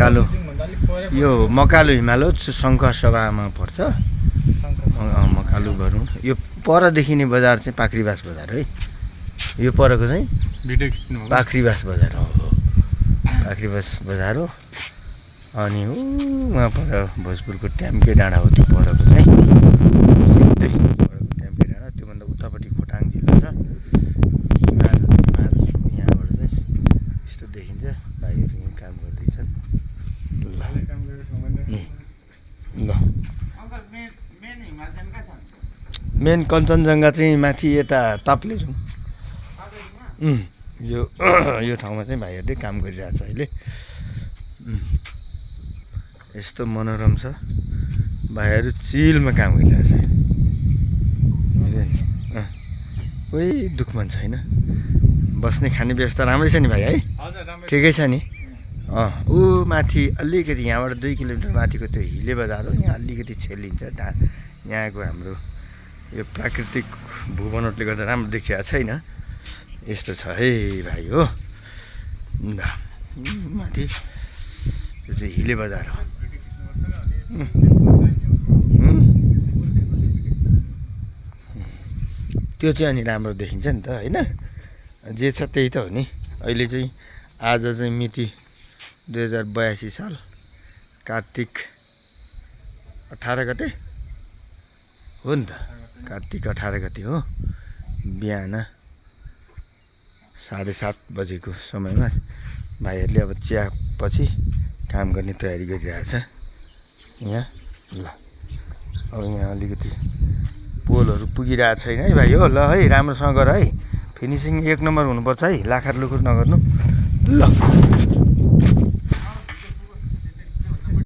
मकालु यो मकालु हिमाल हो शङ्खसभामा पर्छ मकालु गरौँ यो परदेखि नै बजार चाहिँ पाख्रीबास बजार है यो परको चाहिँ पाख्रीबास बजार हो पाख्रीबास बजार हो अनि उहाँ पर भोजपुरको ट्याम्के डाँडा हो त्यो परको चाहिँ सिधै परको ट्याम्के डाँडा त्योभन्दा उतापट्टि खोटाङ जिल्ला छ हिमाल यहाँबाट चाहिँ यस्तो देखिन्छ भाइहरू यहीँ काम गर्दैछन् ल मेन कञ्चनजङ्घा चाहिँ माथि यता ताप्लेजुङ यो ठाउँमा चाहिँ भाइहरूले काम गरिरहेछ अहिले यस्तो मनोरम छ भाइहरू चिलमा काम गरिरहेछ कोही दुःखमन छैन बस्ने खाने व्यवस्था राम्रै छ नि भाइ है ठिकै छ नि ऊ माथि अलिकति यहाँबाट 2 किलोमिटर माथिको त्यो हिले बजार हो यहाँ अलिकति छेलिन्छ यहाँको हाम्रो यो प्राकृतिक भूबनोटले गर्दा राम्रो देखिएको छैन यस्तो छ है भाइ हो माथि त्यो चाहिँ हिले बजार हो त्यो चाहिँ अनि राम्रो देखिन्छ नि त होइन जे छ त्यही त हो नि अहिले चाहिँ आज चाहिँ मिति 2082 साल कार्तिक 18 गते हो नि त कार्तिक 18 गते हो बिहान 7:30 बजेको समयमा भाइहरूले अब चिया पछि काम गर्ने तयारी गरिरहेछ यहाँ ल अब यहाँ अलिकति पोलहरू पुगिरहेको छैन है भाइ हो ल है राम्रोसँग गर है फिनिसिङ 1 नम्बर हुनुपर्छ है लाखार लुखुर नगर्नु ल